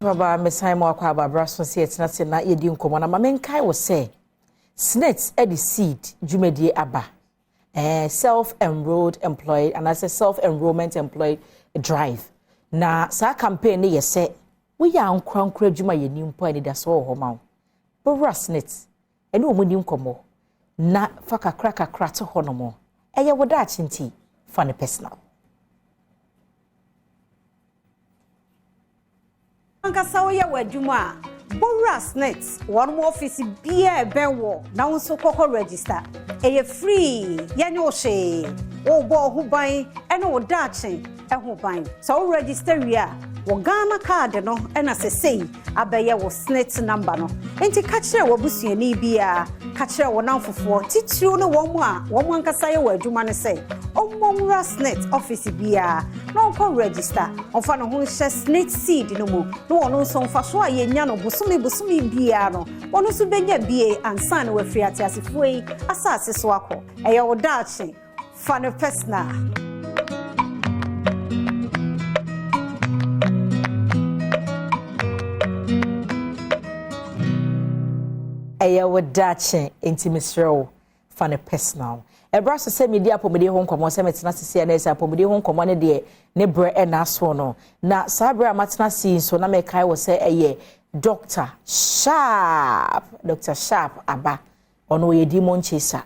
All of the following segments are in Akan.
Baba mesan mu akɔ ababra so sɛ yɛtena ase na yɛdi nkɔmmɔ na ma menkae wo sɛ SSNIT de seed dwumadie aba eh, self enrolled employed anaasɛ self enrollment employed drive na saa campaign no yɛ sɛ woyɛ ankorankora adwuma yɛ ni mpo anidasoɔ wɔ hɔ ma wo bɛwura SSNIT ɛne wɔn di nkɔmmɔ na fa kakra kakra to hɔ nom ɛyɛ wo daakye nti fa no personal. Ankasa woyɛ w'adwuma a, bɔ wura SSNIT wɔn office biara ɛbɛn wɔ na wo nso kɔkɔ register. Ɛyɛ free, yɛnyɛ wo hwee. Wobɔ wo ho ban ɛne wo daakye ɛho ban. Sɛ wo register wie a, wɔ Ghana card no ɛna sesei abɛyɛ wo SSNIT number no. Nti ka kyerɛ w'abusuani biara, ka kyerɛ wo namfofoɔ, titiriw ne wɔn a wɔn ankasa yɛ wɔ adwuma no sɛ ɔmmɔ nwura SSNIT office biara na ɔnkɔ register, ɔmfa ne ho nhyɛ SSNIT seed no mu na wɔn nso mfaso a yɛnya no bosome bosome biara no, wɔn nso bɛnya bie ansa na wafiri ateasefoɔ yi asase so akɔ. Ɛyɛ wo daakye, fa no personal. Ɛyɛ wo daakye nti mesrɛ wo fa no personal. Ɛberɛ so sɛ medi apɔmuden ho nkɔmmɔ sɛ metena sisi a na ɛsɛ apɔmuden ho nkɔmmɔ ne deɛ ne berɛ ɛna asoɔ no na saa berɛ a matena ase yi nso na mekae wɔ sɛ ɛyɛ Dr. Sharp Dr. Sharp aba ɔno ɔyɛ demon chaser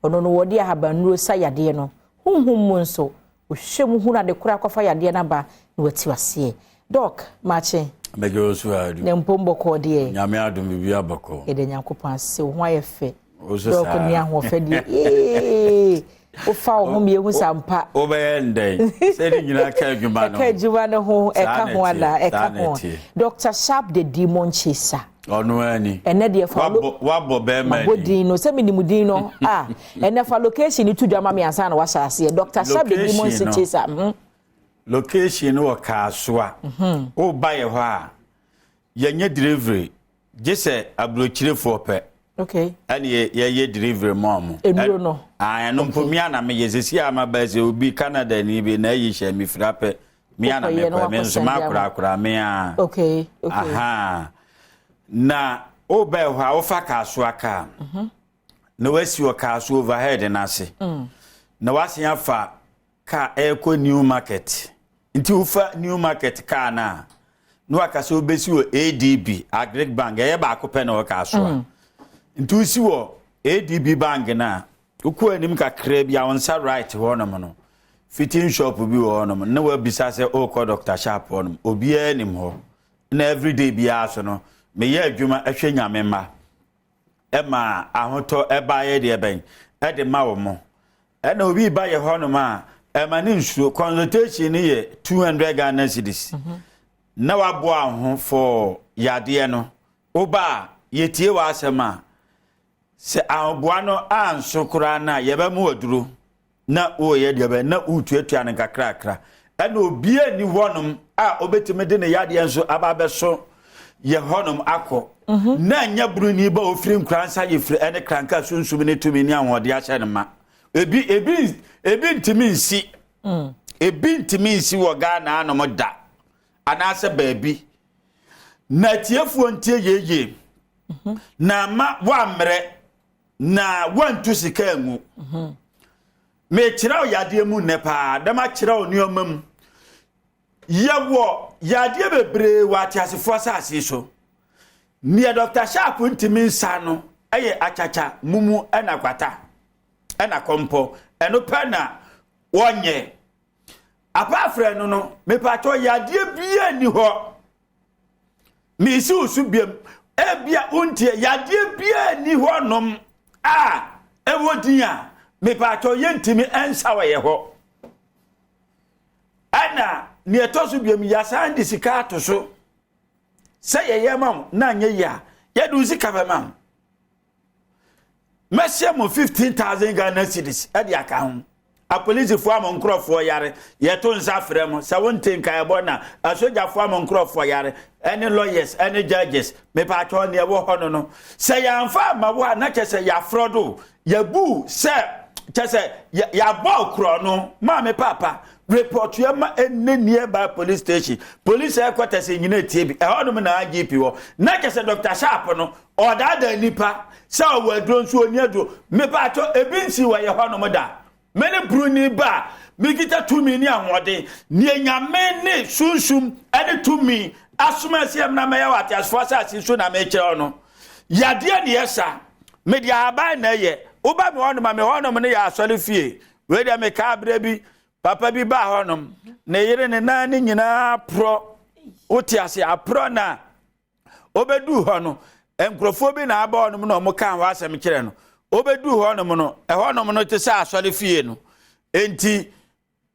ɔno no wɔde ahabannuro sa yadeɛ no honhom mu nso ohwɛ mu hunu ade koro akɔfa yadeɛ no aba na wati aseɛ. Doc, maakye. Mɛgye wo so adu. Ne mpom bɔkɔɔ deɛ. Nyame adom biribi abɔkɔ. Yɛde Nyankopɔn ase wo ho ayɛ fɛ. Doc ne ahoɔfɛ deɛ ee wofa wo ho mmienu sampa. Wobɛyɛ ndɛn sɛ ne nyinaa ka adwuma no ho. Ɛka adwuma no ho ɛka ho ana ɛka ho. Dr. Sharp the demon chaser. Ɔno ani. Ɛnɛ deɛ fa lo wabɔ bɛrima mabɔ din no sɛ menim din no a ɛnɛ fa location no to dwa ma me ansa na wahyɛ aseɛ. Dr. Sharp the demon chaser. Location no wɔ Kasoa. Woba yɛ hɔ a yɛnyɛ delivery gye sɛ aburokyirefoɔ pɛ. Okay. Ɛne yɛyɛ delivery ma ɔmo. Nnuro no. Ɛno mpo mia na meyɛ sisi a ma ba sɛ obi Canada ni bi na ayi hyɛ me fira pɛ. Mia na mekɔ me nso ma korakora me a. Okay. Okay. Aha. Na woba hɔ a wofa Kasoa kaa. Na wasi wɔ Kasoa overhead n'ase. Na wasen afa kaa ɛrekɔ New Market. Nti wofa New Market kaa no a na waka sɛ wobɛsi wɔ ADB Agric Bank ɛyɛ baako pɛ na wɔ Kasoa. Nti wosi wɔ ADB Bank no a wokɔ anim kakra bi a wo nsa right hɔnom no fitting shop bi wɔ hɔnom na wabisa sɛ wokɔ Dr. Sharp hɔnom obiara nim hɔ na everyday biara so no meyɛ adwuma ɛhwɛ Nyame mma ɛma ahotɔ ɛbaayɛ deɛ bɛn ɛde ma wɔ mo ɛna obi ba yɛ hɔnom a ɛma ne nsuo consultation no yɛ 200 Ghana cedis na waboa ho for yadeɛ no woba a yɛtie w'asɛm a sɛ ahoboa no anso koraa no a yɛbɛma waduro na wɔyɛ deɛ bɛn na wotuatua no nkakrakra ɛna obiara ni hɔnom a obɛtumi de ne yadeɛ nso aba abɛso yɛ hɔnom akɔ na nyɛ buroni ba ofiri nkoransa yɛfiri ɛne kranka sunsum ne tumi ne ahoɔden ahyɛ no ma ebi ebi ebi ntumi nsi ebi ntumi nsi wɔ Ghana anom da anaasɛ baabi na atiefoɔ ntie yeye na ma woammerɛ na woantu sika angu mekyerɛ wo yadeɛ mu nnɛ paa dɛm akyerɛ wo nneɛma mu yɛwɔ yadeɛ bebree wɔ ateasefoɔ asase so nea Dr. Sharp ntumi nsa no ɛyɛ akyakya mumu ɛna kwata ɛna kɔmpɔ ɛno pɛ na wɔnyɛ apaafrɛ no no mepatɔ yadeɛ biara ni hɔ mesi wo so biam ebia wontie yadeɛ biara ni hɔ nom a ɛwɔ din a mepatɔ yɛntumi ɛnsa wɔ yɛ hɔ ɛna nea ɛtɔ so biam yɛasan de sika ato so sɛ yɛyɛ ma wo na anyɛ yie a yɛde wo sika bɛma wo mɛhyɛ mo 15,000 Ghana cedis ɛde aka ho apolisifoɔ a mo nkurɔfoɔ yare yɛto nsa frɛ mo sɛ wonte nkaebɔ na asogyafoɔ a mo nkurɔfoɔ yare ɛne lawyers ɛne judges mepatwɔ neɛ ɛwɔ hɔ no no sɛ yɛamfa ama wo a na kyɛ sɛ yɛafrɔ do yɛbu sɛ kyɛ sɛ yɛabɔ korɔ no maame papa. Report yɛ ma ɛnɛ nearby police station, police headquarters nyina tie bi. Ɛhɔnom na IGP wɔ. Na kyɛ sɛ Dr Sharp no ɔdaadaa nipa sɛ ɔwɔ aduro nso ɔni aduro. Mepatɔ, ebi nsi wɔ yɛ hɔnom da. Mene buroni ba a mekita tumi ne ahoɔden nea Nyame ne sunsum ne tumi asoma asiam na mɛyɛ wɔ ateasefoɔ asase so na mekyerɛ no yadeɛ ne yɛsa. Mede ahaban na ɛyɛ. Woba me hɔnom a, me hɔnom no yɛ asɔre fie. Wei deɛ, mekaa berɛ bi papa bi baa hɔnom, ne yere ne nan ne nyinaa porɔ. Wote ase, aporɔ na obɛduu hɔ no, nkurɔfoɔ bi na aba hɔnom na ɔmo kaa hɔ asɛm kyerɛ no. Obɛduu hɔnom no, ɛhɔnom no te sɛ asɔre fie no. Enti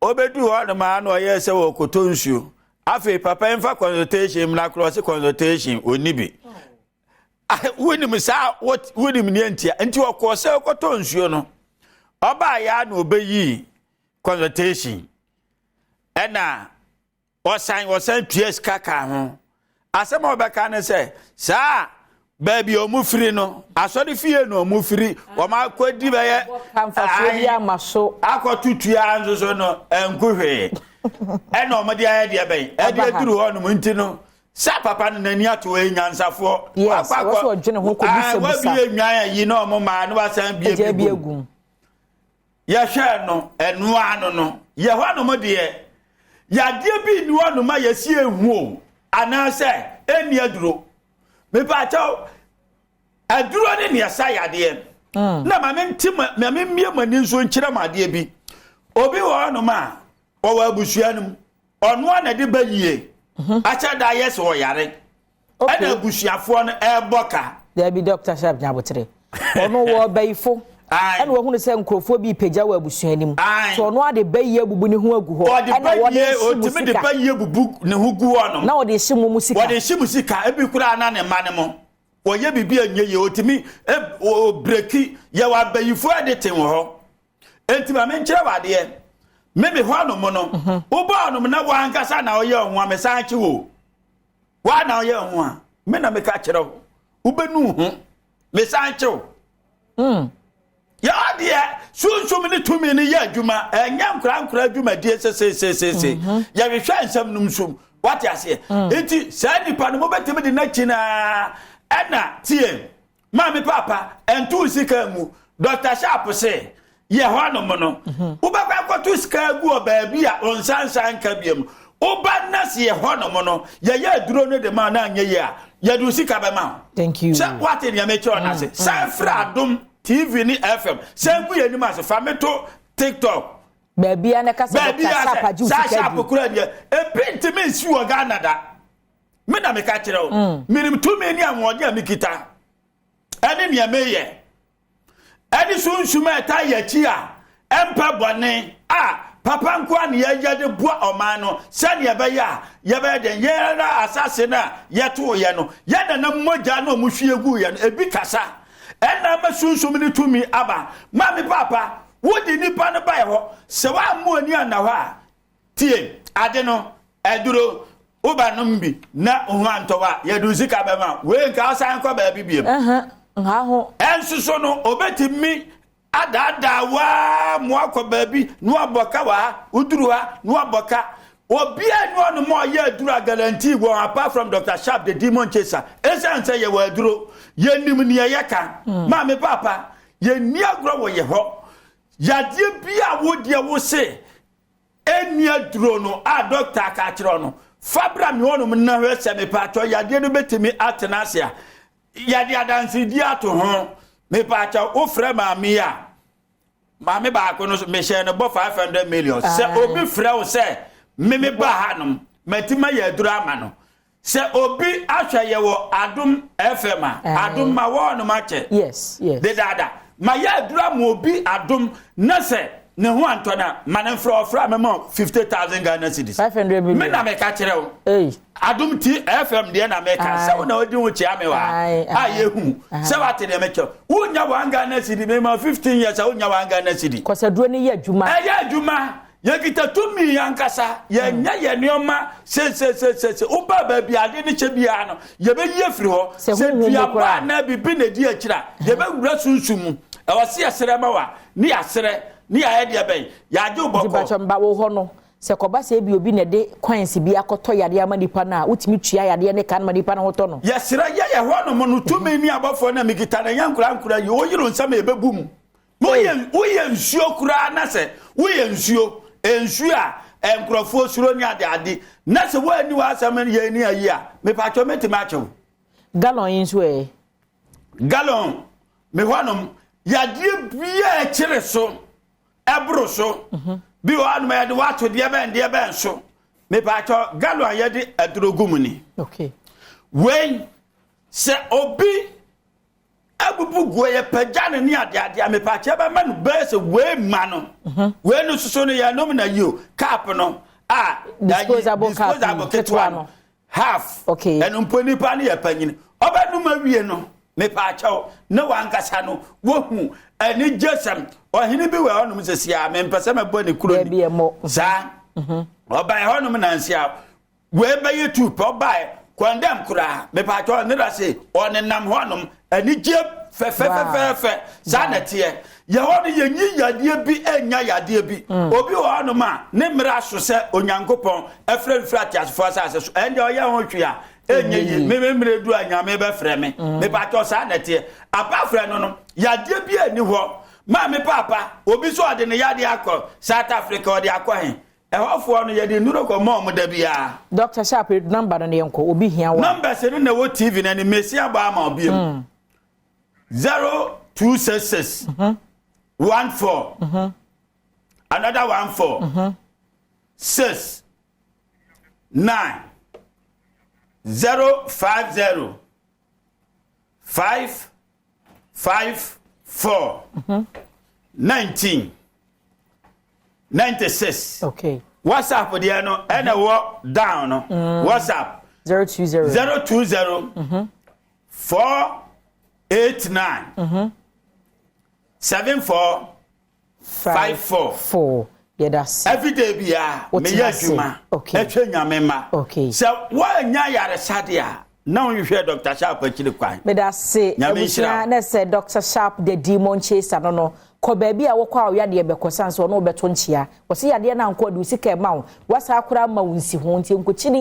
obɛduu hɔnom a na ɔyɛɛ sɛ wɔkɔtɔ nsuo. Afei papa yi mfa consultation mmra korɔ, ɔse consultation ɔnni bi. Wonim saa, wonim neɛ ntia nti ɔkɔɔ sɛ ɔkɔtɔ nsuo no. Ɔbaa yɛ a na ɔbɛyii consultation, ɛna ɔsan tua sika ka ho. Asɛm a ɔbɛka ne sɛ saa baabi a ɔmo firi no, asɔre fie na ɔmo firi, ɔmo akɔdi bɛyɛ Kamfasoɔ bi ama so. Akɔto tua nso so no ɛnko hwee, ɛna ɔmo de ayɛ deɛ bɛn ɛde Aba ha. aduru hɔ nom. Nti no sa papa no n'ani ato hɔ yi, nyansafoɔ. Yes, Wakɔ ɛwɔ sɛ ɔdwene ho kɔbisabisa. Wabie nwan ayi na ɔmo maa na wasan bie agya bi bi gum. agum. Yɛhwɛ no, ɛnoa no yɛ hɔ nom deɛ, yadeɛ bi nni hɔ nom a yɛsi ehu o anaasɛ ɛnni aduro. Mepaakyɛw, aduro ne nea sa yadeɛ. Na maame nti maame mmie mo ani nso nkyerɛ mo adeɛ bi. Obi wɔ hɔnom a ɔwɔ abusua no mu, ɔno a na de ba yie akyɛ da yɛ sɛ ɔyare, ɛna abusuafoɔ no ɛrebɔ ka. Dabi, Dr Sharp, nyabotere. Ɔno wɔ bɛyifo. Ɛna wɔhunu sɛ nkurɔfoɔ bi pagya wɔ abusua anim. So ɔno ade bɛyie abubu ne ho agu hɔ. Ɔde ɛna ba wɔde yie hye mu otumi de sika. ba yie bubu ne ho gu hɔnom. Na wɔde hye mu sika. Wɔde hye mu sika. Ebi koraa na ne mma ne mo wɔyɛ biribi a nyɛ yie, otumi o break. Yɛwɔ abayifoɔ ɛde te wɔ hɔ. Enti maame nkyerɛ wɔ adeɛ mímí hɔ nom no, wobɔ hɔnom na wankasa na ɔyɛ ɔho a mesan kye wo wa na ɔyɛ ɔho a me na meka kyerɛ wo, wobɛnu ho mesan kye wo. Yɛwɔ deɛ sunsum ne tumi no yɛ adwuma. Ɛnyɛ nkora nkora adwumadie sesesesese. Yɛhwehwɛ nsɛm nom sum, wate aseɛ? Nti saa nipa no mobɛtumi de n'akyi naa. Ɛna tie, maame papa, ɛnto sika mu. Dr Sharp se yɛ hɔ nom no, wobɛkɔ akɔto sika agu wɔ baabi a ɔnsansan nka biam. Woba na se yɛ hɔ nom no, yɛyɛ aduro no de ma na anyɛ yie a, yɛde wo sika bɛma wo. Thank you. Sɛ wate nea mekyerɛ no ase, san frɛ Adom TV ne FM, san gu yɛn anim ase, fa me to TikTok. Baabi a na kasa baabi Dr a Sharp agye wo sɛ saa sika Sharp adi. kura deɛ, ebi ntumi nsi wɔ Ghana da. Me na meka kyerɛ wo, menim tumi ne ahoɔden a mekita ɛne nea meyɛ ɛne sunsum a ɛta yɛ akyi a ɛmpɛ bɔne a papa nko a ne yɛyɛ de boa ɔman no sɛdeɛ ɛbɛyɛ a yɛbɛyɛ den yɛra asase no a yɛtooyɛ no, yɛn nana mogya na ɔmo hwie guiɛ no ebi kasa ɛna ama sunsum ne tumi aba. Maame papa, wode nipa no baɛ hɔ sɛ woammo ani anna hɔ a, tie ade no, ɛduro woba nom bi na ho antɔ hɔ a, yɛde wo sika bɛma wo. Wei nka wosan kɔ baabi biam. Ɛhɛn, nha ho. Ɛnso so no obetumi adaadaa waa mo akɔ baabi na wabɔ ka wɔ ha, woduru ha na wabɔ ka. Obiara ni ɔnom a ɔyɛ aduro a guarantee wɔn apart from Dr Sharp the Demon Chaser. Ɛsiane sɛ yɛwɔ aduro, yɛnim nea yɛka. Maame papa, yɛnni agorɔ wɔ yɛ hɔ. Yadeɛ bi a wodeɛ wo se ɛnni aduro no a dɔkta aka akyerɛ no, fa bra me hɔnom na hwɛ sɛ mepaakyɛw yadeɛ no bɛtumi atena ase a yɛde adansedie ato ho. Mepaakyɛw, wofrɛ maame yi a, maame baako no so mehyɛ no bɔ 500 million sɛ obi frɛ wo sɛ meme ba hanom matumi ayɛ aduro ama no. Sɛ obi ahwɛ yɛ wɔ Adom FM a, Adom ma wɔɔnom akyɛ dedaada ma yɛ aduro ama obi Adom na sɛ ne ho antɔ no a, ma ne mfrɛ. Ɔfrɛ a, mɛma 50,000 Ghana cedis. 500 million. Me na meka kyerɛ wo. Hey. Adom ti FM deɛ na meka sɛ wo na wodi ho kyea me wɔ ha a yɛhu sɛ wate deɛ mekyerɛ. Wonya 1 Ghana cedi, mema 15 years a wonya 1 Ghana cedi. Kɔsɛduro no yɛ adwuma. Ɛyɛ adwuma. Yɛkita tumi ankasa. Yɛnyɛ yɛ nneɛma sesesesese. Woba baabi ade ne kyɛ biara no, yɛbɛyi afiri hɔ. Sɛ sɛ honhom mu duaba koraa. Anaa biribi na ɛdi akyiri a, yɛbɛwura sunsum mu. Ɛwɔ se yɛserɛ ma wa ne yɛaserɛ ne yɛayɛ deɛ bɛn yɛagye wo nti bɔkɔ. Batwɛ mba wo hɔ no. Sɛ kɔba sɛ ebi obi na ɛde coins bi akɔtɔ yadeɛ ama nipa no a, wotumi tua yadeɛ ne ka no ma nipa no ho tɔ no. Yɛsrɛ yɛ yɛ hɔ nom no tumi ne abɔfoɔ na mekita no ɛnyɛ nkora nkora yi woyere nsɛm a ɛbɛbu mu. Woyɛ woyɛ nsuo koraa na sɛ woyɛ nsuo nsuo a nkurɔfoɔ suro ne ade ade na sɛ woanni w'asɛm yɛ ne ayi a, mepatwɔ mɛtumi akyɛ wo. Gallon yi nso ɛ? Gallon me hɔnom yadeɛ biaa ɛkyere so ɛboro so bi wɔ hɔnom yɛde wato deɛ bɛn deɛ bɛn so, mepatwɔ gallon a yɛde aduro gu mu ni. Wei sɛ obi abubu guo yɛ pagya ne adeade a, mepatwɔ bɛma no bɛyɛ sɛ wei ma no wei no soso no yɛnom na yi o cap no a disposable cap. Disposable ketewa no half. Ɛno mpo nipa no yɛ panyin ɔbɛnum awie no, mepaakyɛw, ne wankasa no wohu anigye sɛm. Ɔhene bi wɔ hɔnom sɛsi a mempɛ sɛ mɛbɔ ne kuro ni saa ɔbae hɔnom nansi a wei bɛyɛ tu pɛ ɔbae kɔndɛm koraa, mepaakyɛw, ne da se ɔnenam hɔnom anigye fɛfɛfɛfɛ. Saa na ɛteɛ yɛ hɔ no yɛnyi yadeɛ bi ɛnya yadeɛ bi. Obi wɔ hɔnom a ne mmerɛ aso sɛ Onyankopɔn ɛfrɛ no firi ateasefoɔ asase so, ɛndeɛ ɔyɛ ho hwee a ɛnyɛ yie. Meme mmerɛ du a Nyame bɛfrɛ me. Mepatɔ saa na ɛteɛ aba frɛ no yadeɛ bi ani hɔ. Maame paapa obi so ɔde ne yadeɛ akɔ South Africa, ɔde akɔ he ɛhɔfoɔ no yɛde nnuro kɔ mɔ ɔmo da biara. Dr Sharp, number no ne yɛnkɔ obi hia wa. Numbers no na ɛwɔ TV no anim, mesi abɔ ama obiam. 0266 14 another 14 6 9 050 5 5 4 19 96. WhatsApp deɛ no ɛna ɛwɔ down no, WhatsApp. 020. 020 489 74 54. 4. Yɛda se. Everyday biara meyɛ adwuma ɛtwɛ Nyame ma. Sɛ woanya yaresade a na wohwehwɛ Dr Sharp akyiri kwan. Meda se. Nyame abusua nhyira. Na sɛ Dr Sharp the Demon Chaser no kɔ baabi a wɔkɔ a ɔyadeɛ bɛkɔ san sɛ ɔno wobɛto nkyea wɔsɛ yadeɛ no ankɔ de wo sika ɛma wo wasa akora ma wo nsi ho nti nkokyini.